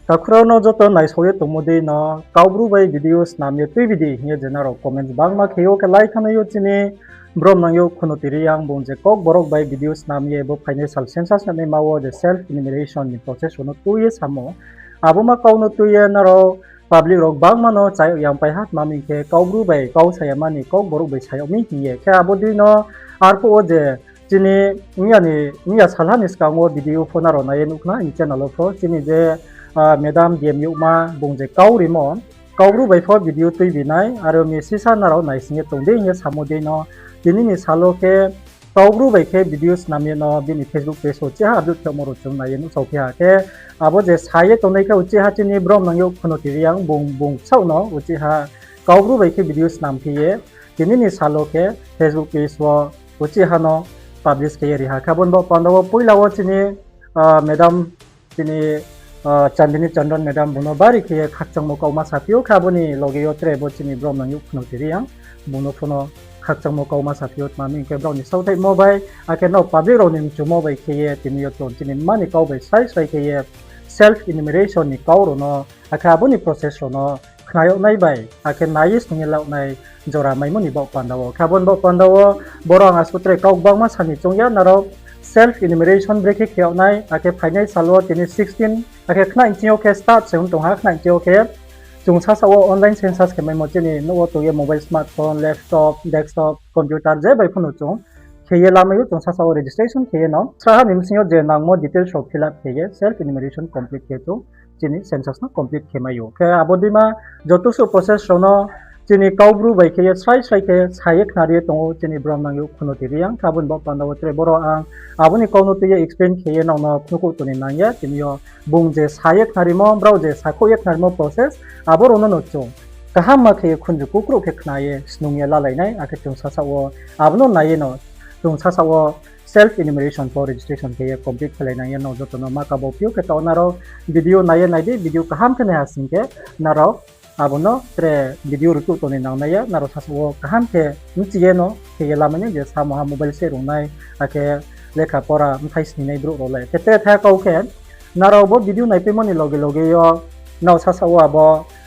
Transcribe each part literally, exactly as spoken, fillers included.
Takhu rao no joto naisao ye tongmo dei no Kaubru bai video snam ye tuibi di hing ye je nrao comment bangma khe ou khe lai thanng nai ou chini brom nang youh Khunuti Reang, bung je Kokborok bai video snam ye bo phainai sal census nanaima wo je self enumeration ni process rao no tui ye samo. Abo ma kau no tui ye nrao public rao bangma no chayag yangpai ha, tma hing khe Kaubru bai kau sa ya mani Kokborok bai sa yag mi hing ye. Khe abo dei no arphuh wo je chini miya ni, miya salha ni skang wo video pho nrao nai ye nuh khna aini channel wo pho chini je, ah, madam D M youhma bung je kau rimo, Kaubru bai pho video tuibi nai, aro mi sisa nrao naising ye tong di hing ye samo dei no, tini ni sal wo khe Kaubru bai khe video snam ye no bini Facebook page wo uchih ha upload khe yagmo rao chung nai ye nuhsaophi ha khe, abo je sa ye tongnai khe uchih ha chini brom nang youh Khunuti Reang bung, bung saoh no uchih ha Kaubru bai khe video snam phi ye tini ni sal wo khe Facebook page wo uchih ha no publish khe ye ri ha. Khe abo ni baoh panda wo poila wo chini, ah, madam chini, ah, Chandini Tandon madam bung no bari khe ye khakchangmo kauma saphi ou, khe abo ni loge yo tre bo chini brom nang youh Khunuti Reang bung no pho no khakchangmo kauma saphi ou, tma hing khe brao ni saohthaihmo bai, akhe nrao public rao ni mchumo bai khe ye tini yo chung chini mma ni kau bai srai srai khe ye self enumeration ni kau rao no, akhe abo ni process rao no khna yag nai bai, akhe nai ye snung ye la yag nai jora maimo ni baoh panda wo. Khe abo ni baoh panda wo, boro ang asuh tre kau gbangma sa ni choung ya, nrao self enumeration brekhe khe yag nai, akhe phainai sal wo tini sixteen, akhe khna ni ching yo khe start se ong tong ha, khna ni ching yo khe chung sasaoh wo online census khe maimo chini nouh wo tong ye mobile, smartphone, laptop, desktop, computer je bai pho no chung khe ye lamai ou, chung sasaoh wo registration khe ye no sraha ni bsing yo je nangmo details rao fill up khe ye self enumeration complete khe chung chini census no complete khe mai ou. Khe abo deima joto suh process rao no chini Kaubru bai khe ye srai srai khe sa ye khnari ye tong ou chini brom nang youh Khunuti Reang. Khe abo ni baoh panda wo tre boro ang abo ni kau no tui ye explain khe ye nrao no phnuhkhouh tong ni nang ya, tini yo bung je sa ye khnarimo, brao je sakhouh ye khnarimo process, abo rao no no chung kahamma khe ye khunju kukruh khe khna ye snung ye lalai nai, akhe chung sasaoh wo abo no nai ye no chung sasaoh wo self enumeration pho registration khe ye complete khe lai nang ya. Nrao joto no ma kabo phi ou khe taoh nrao video nai ye nai di, video kaham khe nai ha sing khe nrao abo no tre video rtuh tong ni nang nai ya, nrao sasaoh wo kaham khe bchi ye no khe ye lamai nai je samo ha mobile se rungnai, akhe lekha pora bthai sninai brouh rao le. Khe tre thai kau khe nrao bo video naipaimo ni loge loge yo nrao sasaoh wo abo,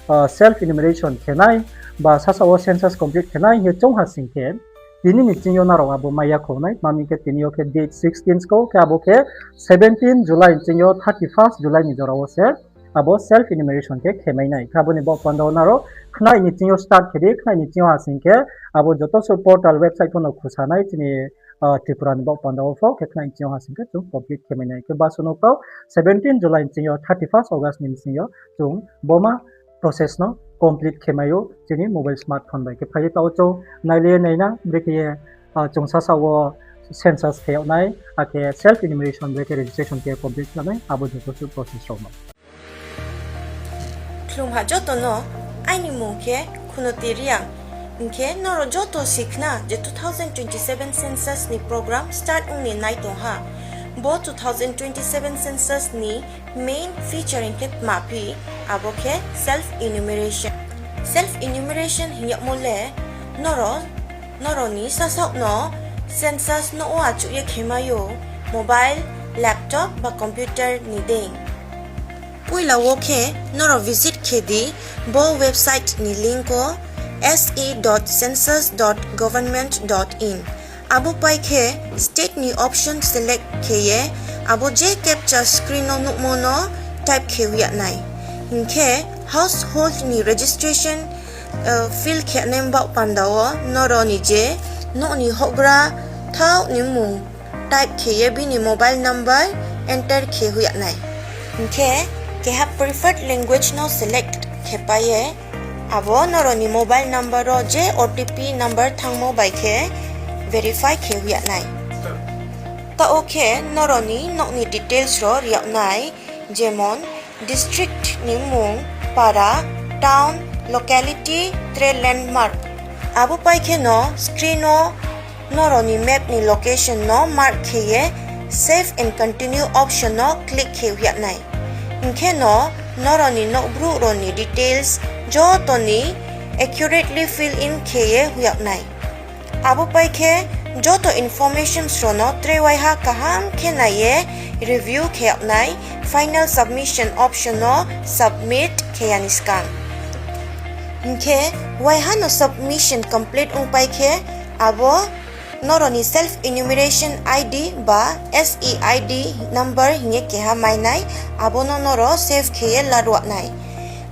ah, self enumeration khe nai, ba sasaoh wo census complete khe nai hing ye choung ha sing khe, tini ni ching yo nrao abo mai ya khou nai, tma hing khe tini yo khe date sixteen skou, khe abo khe seventeen July ni ching yo thirty first July ni jora wo se abo self enumeration khe khe mai nai. Khe abo ni baoh panda wo nrao khnai ni ching yo start khe di, khnai ni ching yo ha sing khe abo joto suh portal website pho no khusa nai chini, ah, Tripura ni baoh panda wo pho, khe khnai ni ching yo ha sing khe chung complete khe mai nai. Khe basu no kau seventeen July ni ching yo thirty first August ni bsing yo chung bo ma process no complete khe mai ou chini mobile, smartphone bai. Khe phai ye taoh chung nai le nai na, brekhe ye, ah, chung sasaoh wo census khe yag nai, akhe self enumeration brekhe registration khe complete khe nai, abo joto suh process rao no. Khlumha joto no, aini mmung khe Khunuti Reang. Hing khe nrao joto si khna je two thousand twenty seven census ni program start ong ni nai tong ha. Bo two thousand twenty seven census ni main feature hing khe tma phi, abo khe self enumeration. Self enumeration hing yagmo le nrao, nrao ni sasaoh no census no wo achouh ye khe mai ou, mobile, laptop ba computer ni deing. Poila wo khe nrao visit khe di bo website ni link wo, S E dot census dot government dot in. Abo pai khe state ni option select khe ye abo je captcha screen no nuhmo no type khe yag nai. Hing khe household ni registration, eh, fill khe nai baoh panda wo nrao ni je nouh ni houhgra thaoh ni mmung type khe ye bini mobile number enter khe yag nai. Hing khe keha preferred language no select khe pai ye abo nrao ni mobile number wo je O T P number thanngmo bai khe verify khe yag nai. Taoh wo khe nrao ni nouh ni details rao ri yag nai, jemon district ni mmung, para, town, locality, tre landmark. Abo pai khe no screen wo nrao ni map ni location no mark khe ye save and continue option no click khe yag nai. Hing khe no nrao ni nouhbrouh rao ni details joto ni accurately fill in khe ye yag nai. Abo pai khe Joto informations rao no tre waiha kaham khe nai ye review khe yag nai, final submission option no submit khe ya ni skang. Hing khe waiha no submission complete ongpai khe, abo nrao ni self enumeration I D ba S E I D number hing ye keha mai nai, abo no nrao save khe ye laruh nai.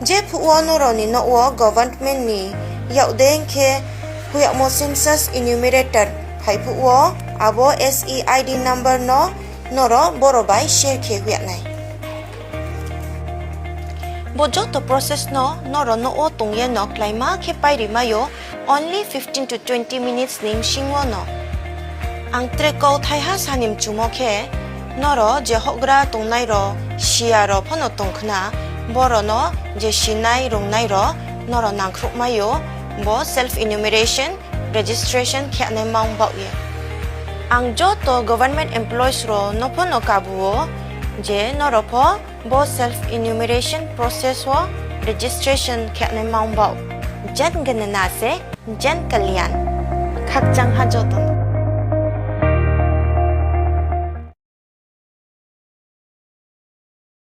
Jephuh wo nrao ni nouh wo government ni yak dei khe hoih yagmo census enumerator phai phuh wo, abo S E I D number no nrao boro bai share khe hoih yag nai. Bo joto process no nrao nouh wo tong ye no kláima khe pairi mai ou, only fifteen to twenty minutes ni bsing wo no. Ang tre kau thaiha sa ni mchumo khe, nrao je houhgra tongnai rao, siya rao pho no tong khna, boro no je sinai rungnai rao, nrao nangkhruh mai ou, bo self enumeration, registration khe nai mang baoh ye. Ang joto government employees rao no pho no kabu ou, je nrao pho bo self enumeration process wo registration khe nai mang baoh. Jan ganana se jan kalyan. Khakchang ha joto no.